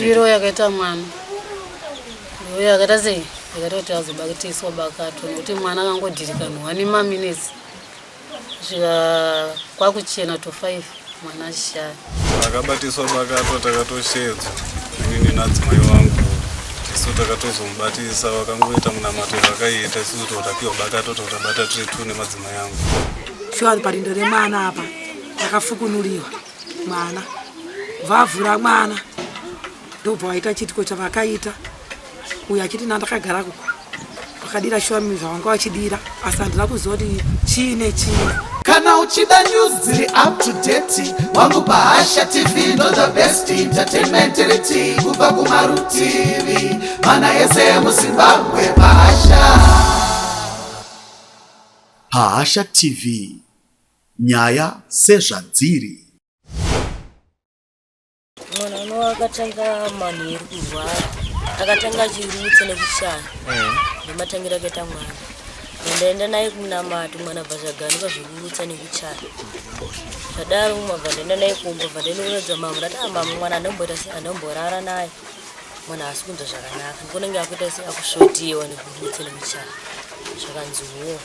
Firo yakaita mwana ndiyo yakaita sei yakaita kuti azobatiswa bakatwa nekuti mwana akangodhirikanwa nemaminitsi kusvika kwakuchena to 5 mwana achishaya. Akabatiswa bakatwa takatoshedzwa inini nadzimai wangu isu takatozomubatisa vakangoita munamato vakaita isusu totapiwa bakatwa totabata tiri two nemadzimai angu. Shuwa parindo remwana apa takafukunuriwa mwana vavhura mwana ndobva waita chiitiko chavakaita uyo achiti nandakagara kuko vakadira shuwa zvavanga vachidira asi handina kuziva kuti chii nechii. Kana uchida news dziri up to date wangu paHasha TV ndo the best entertainment riti kubva kumarutivi mana ese emuZimbabwe paHasha. PaHasha TV, nyaya sezvadziri. Mwana uno akatanga manheru kurwara, akatanga achirutsa nekushaya. Ndomatangira akaita mwana. Ndaenda naye kumunamato, mwana bva zvaganuka zvekurutsa nekuchaya. Zvadaro mabva ndaenda naye kumba, bva ndaenda mama, ndati ah mama mwana andomboita sei, andomborara naye. Mwana haasi kunzwa zvakanaka, ndikunenge akuita sei akusvotiwa nekurutsa nekuchaya. Zvakanzi wo.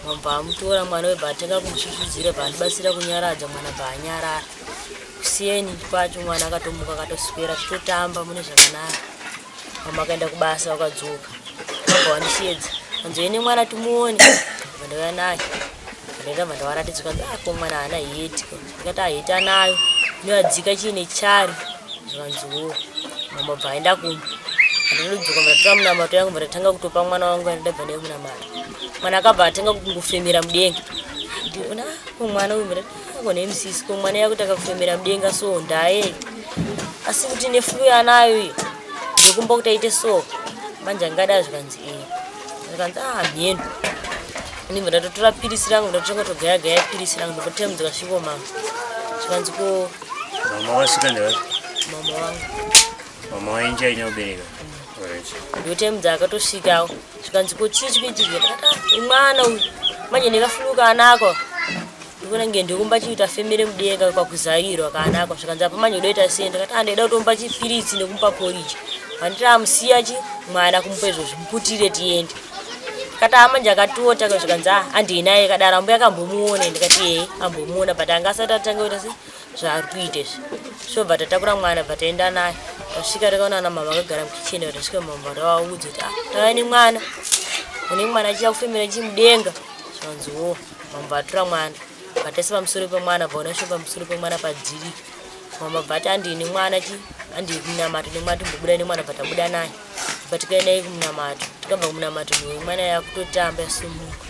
Mabva amutora mwana webva atanga kumusvusvudzira, bva andibatsira kunyaradza mwana bva anyarara. Kusiyeni kwacho mwana akatomuka akatoswera tichitotamba mune zvakanaka. Mama akaenda kubasa vakadzoka. Vabva vandisheedza. Vanzi ene mwana timuone. Ndabva ndauya naye. Ndaenda bva ndavaratidza kanzi ah ko mwana haana heti. Ndikati ah heti anayo. Inoyadzika chiine chari. Zvikanzi wo. Mama bva aenda kumba. Ndinodzoka ndatora munamato yangu ndatanga kutopa mwana wangu ndabva naye munamato. Mwana akabva atanga kungofemera mudenga. Ndiona ko mwana uyu kone msisi ko mwana yakutanga kufemera mudenga so ndaye asi kuti neflu yanayo iyi ndokumba kuti aite so manje angada zvikanzi ee zvikanzi ah mheno ndibva ndatotora pirisi rangu ndatotanga kutogaya gaya pirisi rangu ndopotemu dzikasviko mama zvikanzi ko mama wasvika ndevati mama wangu mama wainja ine ubereka ndotemu dzakatosvikawo zvikanzi ko chii chikuitika ndakati ah, mwana uyu manje ndikafuluka anako ndikuona nge ndikumba chiita femere mudenga kwakuzarirwa kanako zvikanzi apa manje udoita sei ndikati ah ndaida kutomupa chipiritsi nekumupa poriji handiti amusiya chi mwana kumupa izvozvo muputire tiende ndikati ah manje akatota zvikanzi ah handei naye kadaro ambuya akambomuona ndikati ee ambomuona but anga asati atanga kuita sei zvaari kuita izvi so bva tatakura mwana bva taenda naye tasvika takaona ana mama akagara mukicheni tasvika mama tavaudza kuti ah tauya nemwana une mwana achiya kufemera chimudenga zvikanzi wo mama vatora mwana vataisa pamusoro pemwana vaona sho pamusoro pemwana padzirika mama bvati andii nemwana chi andii kumunamato nemwana timbobuda nemwana bva tabuda naye bva tikaenda naye kumunamato tikabva kumunamato mwoyo mwana yakutotamba yasumuka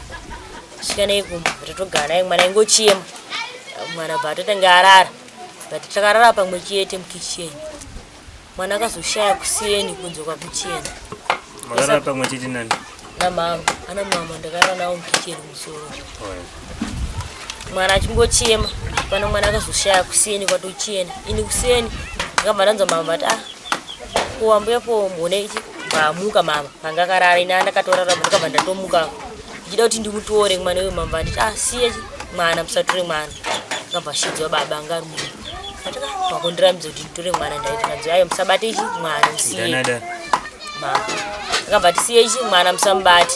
svika naye kumba tatogara naye mwana ingochema mwana bva atotanga arara but takarara pamwe chete mukicheni mwana akazoshaya kuseni kunze kwakuchena. Makarara pamwe chete nani? Namama, ana mama ndakarara navo mukicheni kumusoro. Mwana achingochema, pana mwana akazoshaya kuseni kwatochena. Ini kuseni ndakabva ndanzwa mama vati ah ko wambuya po mhone ichi vamuka mama panga akarara ini andakatorara ndakabva ndatomuka ndichida kuti ndimutore mwana uyu mama vanditi ah siya mwana musatore mwana akabva ashidzwa baba anga ari munhu pakundirambidza kuti nditore mwana ndaiti kanzi ayo musabate ichi mwana musiye mama akabva ati siye ichi mwana musamubate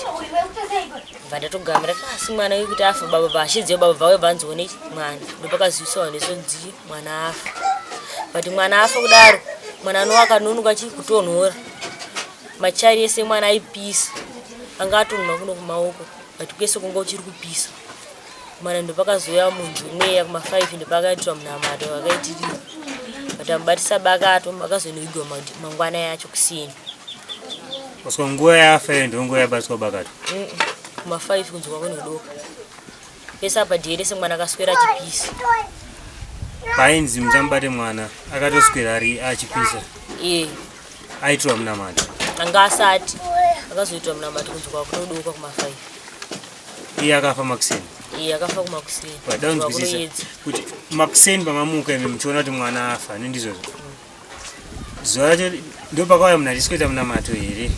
bva ndatogamira asi mwana uyu kuti afa baba vashidziwa baba vauya vanzione ichi mwana ndopakaziviswa vanhu esonzi mwana afa but mwana afa kudaro mwana ano akanonoka chi kutonhora machari ese mwana aipisa anga atonhora kuno kumaoko but kwese kunga uchiri kupisa Mwana ndopakazouya munhu wemweya kuma 5 ndopakaitirwa munamato vakaitirira but amubatisa bakato akazonoigwa mangwana yacho kuseni. Saka nguva yafa iyo ndiyo nguva yabatswa bakato? Kuma 5 kunzi kwakunodoka. Pese apa dhiere semwana akaswera achipisa. Painzi musamubate mwana akatoswera ari achipisa. Eh. Aitirwa munamato. Anga asati akazoitwa munamato kunzi kwakunodoka kuma 5. Iye akafa makuseni. Iye akafa kumakuseni. Vadanzwisisa kuti makuseni pamamuka imi muchiona kuti mwana afa nendizvozvo. Zuva racho ndopakauya munhu achisweta munamato here?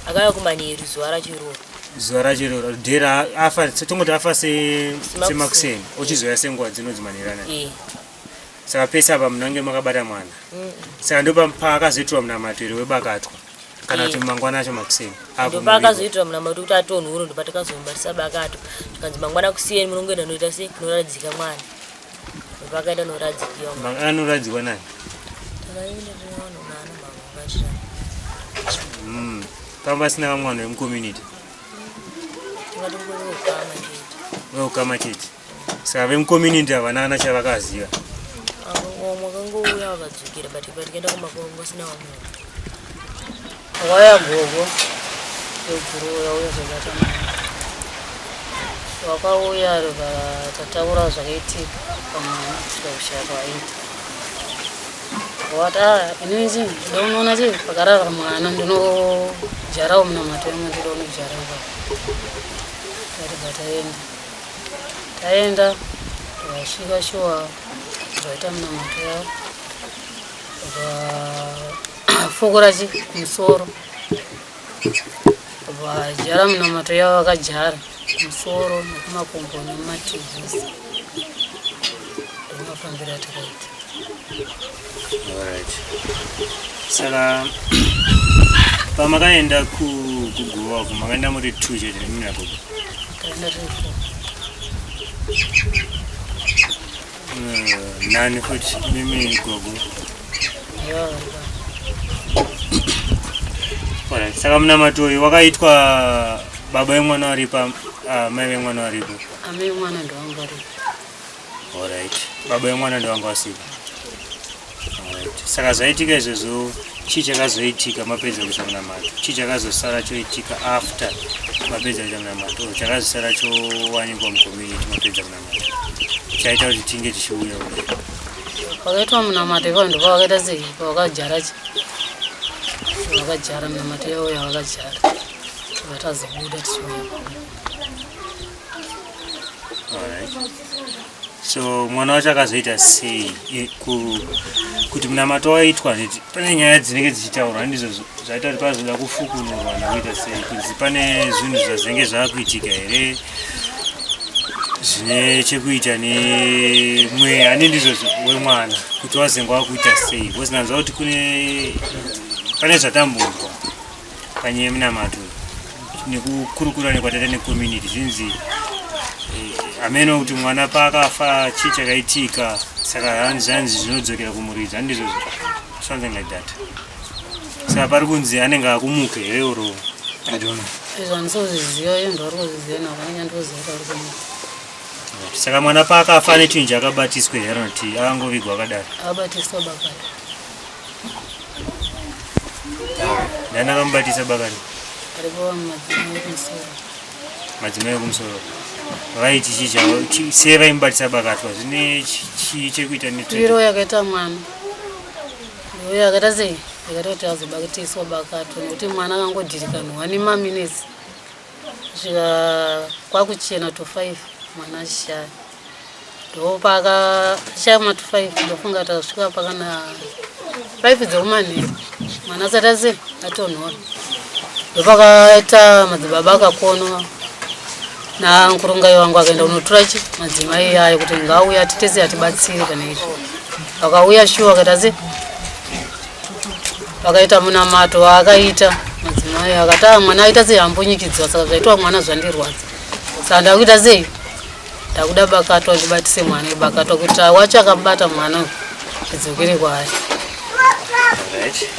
Akauya kumanheru zuva racho iroro. Zuva racho iroro dhera afa tongoti afa semakuseni ochizouya senguva dzino dzimanheru anaya. Eh. Saka pese apa munange makabata mwana. Saka ndopaakazoitirwa munamato here webakatwa kana kuti mangwana acho makuseni? Ndopaakazoitirwa munamato kuti atonhoro, ndopatakazomubatisa bakatwa, tikanzi mangwana kusiyeni munongoenda noita sei, kunoradzika mwana. Ndopaakaenda noradzikiwa. Anoradzikwa nani? Takaenda tinavanhu nana mama vakatira. Pamba pasina vamwe vanhu vemucommunity? Tingatongori ukama chete. Veukama chete. Saka vemucommunity havana kana chavakaziva? Vamwe vakangouya vakadzokera, but patikaenda kumakongo vasina vamwe. Waya gogo yeguru yauya zvobata mwana, wakauya tataura zvakaitika pamwana kusvika kushaya kwaaita. Wati a inini chi ndounoona chi pakarara mwana, ndinojarawo munamato yamwe, ndoda unojara ipapo. Tatibva taenda, taenda tikasvika, shuwa vaita munamato yavo, vafukura chi kumusoro, vajara munamato yavo, vakajara kumusoro nekumakumbo nemumativi ese. Ndomafambiro atakaita. Alright. Saka pamakaenda kuguva uko makaenda muri two chete nemimi nagogo? Taenda tiri four. Nani futi mimi gogo? Yava vari pano. Alright. Saka munamato uyu wakaitwa baba vemwana varipo, mai vemwana varipo? Amai mwana ndovanga varipo. Alright. Baba vemwana ndovanga vasipo. Alright. Saka zvaitika izvozvo, chii chakazoitika mapedza kuita munamato? Chii chakazosara choitika after mapedza kuita munamato? Or chakazosara chowanikwa mucommunity mapedza munamato chaita kuti tinge tichiuya kudai? Pakaitwa munamato ipapo ndopavakaita sei, pavakajara chi vakajara munamato yavo yavakajara, vatazobuda tichiuya. Alright. So mwana wacho akazoita sei kuti munamato waitwa neti pane nyaya dzinenge dzichitaurwa, ndizvo zvaita kuti pazoda kufukunurwa nekuita sei, kunzi pane zvinhu zvazenge zvaakuitika here zvine chekuita nemweya ne ndizvo wemwana, kuti wazenge wakuita sei? Because ndanzwa kuti kune pane zvatambunzwa panyaya yemunamato nekukurukura nekwataita necommunity, zvinzi hameno kuti mwana paakafa chii chakaitika, saka hanzi zvanzi zvinodzokera kumuridzi, handizvo, something like that. Saka pari kunzi anenge akumuka here or I don't know. Izvo handisozviziva, iyo ndo vari kuzviziva, navo nyandikuziva kuti ari kumuka. Saka mwana paakafa ane chinhu chakabatiswa here kana kuti akangovigwa akadaro? Abatiswa bakatwa. Ndani akamubatisa bakatwa? Aripo madzimai ekumusoro. Madzimai ekumusoro vaiti chii chavo sei vaimubatisa bakatwa? Zvine chii chekuita? Firo yakaita mwana ndoyo yakaita sei, yakaita kuti azobatiswa bakatwa, nekuti mwana akangodhirikanwa nemaminitsi kusvika kwakuchena to 5 mwana achishaya. Ndopakashaya ma to 5, ndofunga tasvika pakana 5 dzekumanheru mwana asati ase atonhora. Ndopakaita madzibaba akakonwa nankurungai wangu, akaenda kunotora chi madzimai ayo kuti ngauya titese atibatsire pane izvi. Vakauya shuwa, akaita se vakaita munamato waakaita madzimai, akati "Ah, mwana aita sei, ambunyikidzwa, saka zvaitwa mwana zvandirwadza, saka ndakuita sei, ndakuda bakatwa ndibatise mwana bakatwa kuti wacho akabata mwana uyu zvidzokere kwaari." Right.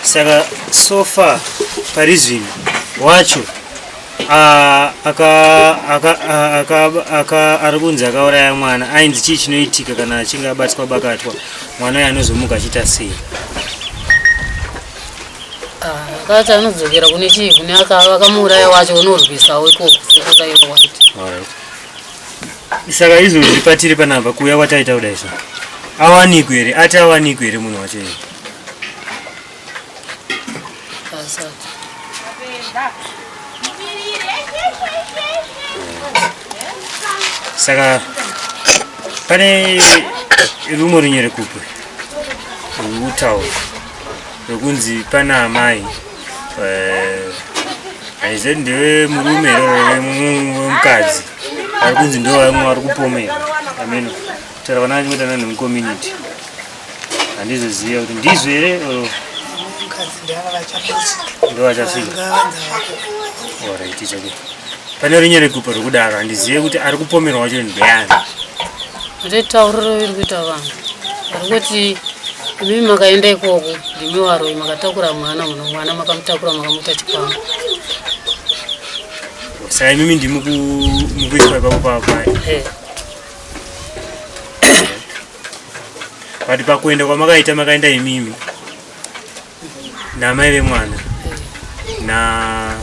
Saka so far pari zvino wacho ari kunzi akauraya mwana ainzi chii chinoitika kana achinge abatwa bakatwa mwana uyu anozomuka achiita sei? Ah, akati anodzokera kune chii, kune akamuuraya wacho, unorwisawo ikoko sekuuraiwa kwaita. Alright. Saka izvozvi patiri panapa, kuuya kwataita kudai, so awanikwe here, ati awanikwe here munhu wacho iye? Asati. Saka pane rumwe runyerekupe rwekutaura rwekunzi pana amai, aizeti ndewe murume here or wemukadzi, ari kunzi ndo vamwe vari kupomera, ameno kutaura vana vachingoita nanhu mucommunity. Handizoziva kuti ndizvo here or Mukadzi ndava vachapesika. ndo vachasvika. Alright, it's okay. Pane runyerekupo rwekudaro handizive kuti ari kupomerwa wacho ndeyani. Ndetauriro iri kuita vanhu vari kuti imimi makaenda ikoko ndimi varoyi makatakura mwana muno mwana makamutakura makamuita chikwambo. Saka imimi ndimi mukuiswa ipapo papa. Eh. But pakuenda kwamakaita makaenda imimi namai vemwana na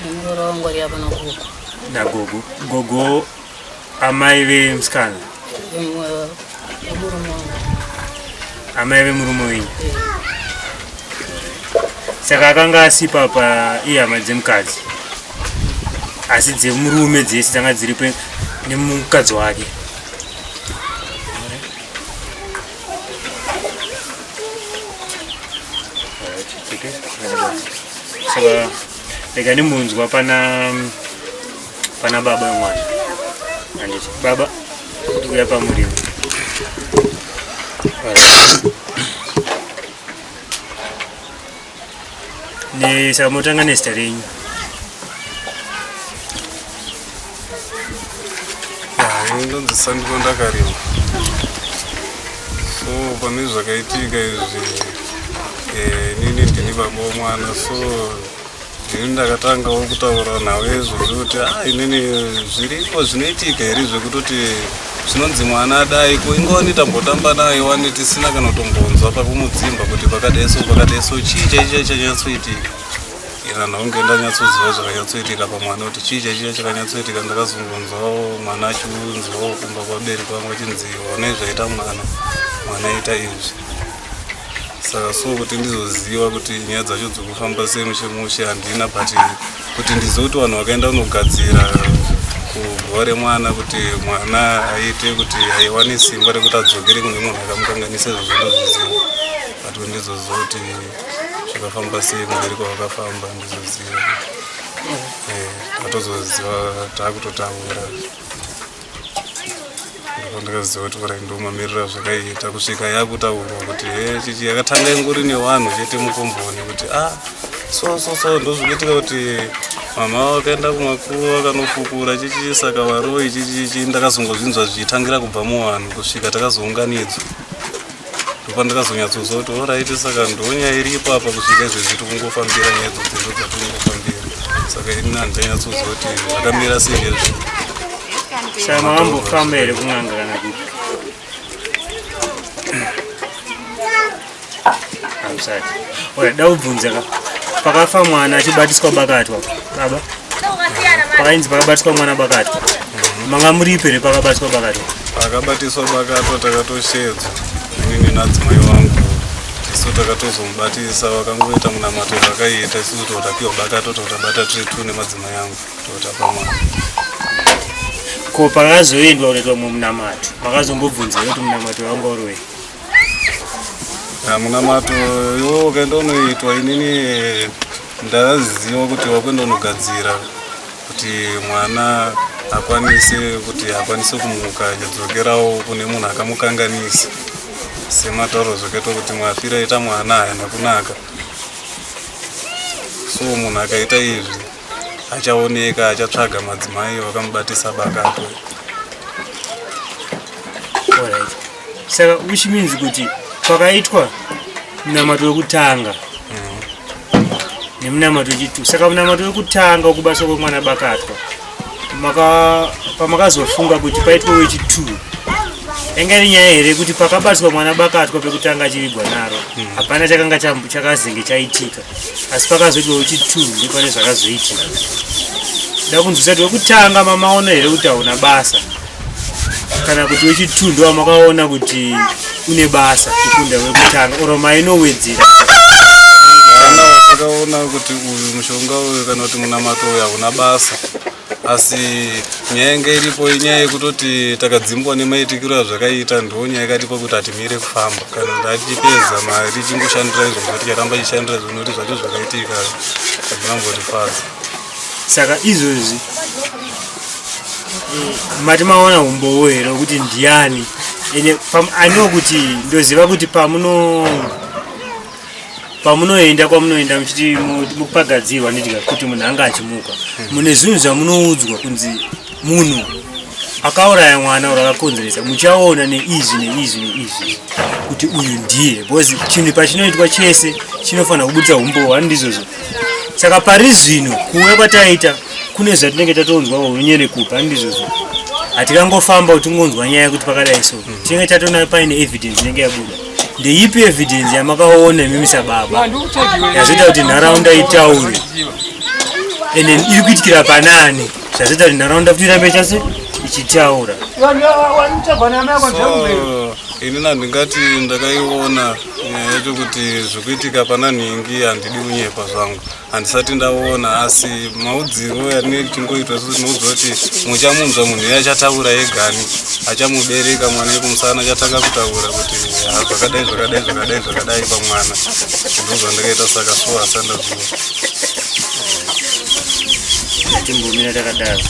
Nemuroora wangu ari apa nagogo. Nagogo. Gogo amai vemusikana. Vemurume wangu. Amai vemurume wenyu. Saka akanga asipa pa ihama dzemukadzi asi dzemurume dzese dzanga dziripo nemukadzi wake. Saka rega ndimbonzwa pana pana baba wemwana. Handiti baba ndikuya pamurimo. Ne saka motanga nezita renyu. Ini ndonzi Sandiko Ndakarima. So pane zvakaitika izvi eh, inini ndini baba womwana so ndini ndakatangawo kutaura nhau izvozvo kuti ah inini zviripo zvinoitika here zvekutoti zvinonzi mwana adai ko ingowani tambotamba naye wani tisina kana kutombonzwa pakumudzimba kuti pakadai so pakadai so chii chaicho chanyatsoitika ina nhaunge ndanyatsoziva zvakanyatsoitika pamwana kuti chii chaicho chakanyatsoitika ndakazongonzwawo mwana achiunzwawo kumba kwabereki vangu achinzi honai zvaita mwana mwana aita izvi saka so kuti ndizoziva kuti nyaya dzacho dzikufamba sei mushe mushe handina but kuti ndizive kuti vanhu vakaenda kunogadzira kuguva remwana kuti mwana aite kuti aiwane simba rekuti adzokere kune munhu akamukanganisa izvozvo ndozviziva but kuti ndizoziva kuti zvakafamba sei kumberi kwavakafamba ndizoziva eh, tatozoziva takutotaura ndipo ndakaziva kuti ora ndomamirira zvakaita kusvika yakutaurwa kuti he chichi yakatanga ingori nevanhu chete mukomboni kuti ah so so so ndozvikuitika kuti mama vakaenda kumakuva vakanofukura chichi saka varoi chichichi ndakazongozvinzwa zvichitangira kubva muvanhu kusvika takazounganidzwa ndopandakazonyatsozwa kuti oraiti saka ndonyaya iripo apa kusvika izvezvi tikungofambira nyaya idzodzo ndo dzatikungofambira saka ini handichanyatsoziva kuti zvakamira sei izvo Saka makambofamba here kun'anga kana kupi? Hamusati. Oya, da kubvunza ka. Pakafa mwana achibatiswa bakatwa baba. Pakainzi pakabatiswa mwana bakatwa. Manga muripo here pakabatiswa bakatwa? Pakabatiswa bakatwa takatoshedzwa inini nadzimai wangu isu takatozomubatisa vakangoita munamato vakaita isusu totapiwa bakatwa totabata tiri two nemadzimai angu totapa mwana. Ko pakazoendwa kunoitwa mumwe munamato makazombobvunza here kuti munamato wanga uri wei? Ya, munamato iwo ukaenda unoitwa inini ndakaziva kuti wakuenda unogadzira kuti mwana akwanise kuti akwanise kumuka achidzokerawo kune munhu akamukanganisa sematauro zvakaitwa kuti mwafira aita mwana haana kunaka so munhu akaita izvi achaoneka achatsvaga madzimai vakamubatisa bakatwa. Alright. Saka which means kuti pakaitwa munamato wekutanga nemunamato wechitu saka munamato wekutanga wekubatwa kwemwana bakatwa pamakazofunga kuti paitwe wechitu yanga iri nyaya here kuti pakabatwa mwana bakatwa pekutanga achivigwa naro hapana chakanga chakazenge chaitika asi pakazoitwa wechitu ndipane zvakazoitika da kunzwisa kuti wekutanga mamaona here kuti hauna basa kana kuti wechitu ndo wamakaona kuti une basa kukunda wekutanga oro mainowedzera Kana watakaona kuti uyu mushonga uyu kana kuti munamato uyu hauna basa asi nyaya yanga iripo inyaya yekutoti takadzimbwa nemaitikiro azvakaita ndo nyaya yakatipa kuti hatimire kufamba kana kuti atichipedza mari tichingoshandira izvozvo ticharamba tichishandira izvozvo nekuti zvacho zvakaitika hazvina kumbotifadza. Saka izvozvi mati maona umbowo here wekuti ndiani Ende I know kuti ndoziva kuti pamuno pamunoenda kwamunoenda muchiti mupagadzirwa ndidya kuti munhu anga achimuka mune zvinhu zvamunoudzwa kunzi munhu akauraya mwana uri akakonzeresa muchaona neizvi neizvi neizvi kuti uyu ndiye because chinhu pachinoitwa chese chinofanira kubudisa umbowo ani ndizvozvo saka pari zvino kuuya kwataita kune zvatinenge tatonzwa unyere kupa ani ndizvozvo hatikangofamba kuti tingonzwa nyaya yekuti pakadai so tinenge tatoona paine evidence inenge yabuda ndeipi evidence yamakaona imimi sababa yazoita kuti nharaunda itaure and then iri kuitikira panani zvazoita kuti nharaunda futi irambe chase ichitaura. So inini handingati ndakaiona nyaya yacho kuti zvikuitika pana nhingi, handidi kunyepa zvangu, handisati ndaona, asi maudziro yatinenge tichingoitwa isusu tinoudzwa kuti muchamunzwa munhu iye achataura egani, achamubereka mwana yekumusana, achatanga kutaura kuti ha zvakadai zvakadai zvakadai zvakadai pamwana. Ndozvandakaita, saka so asandazviwa. Timbomira takadaro.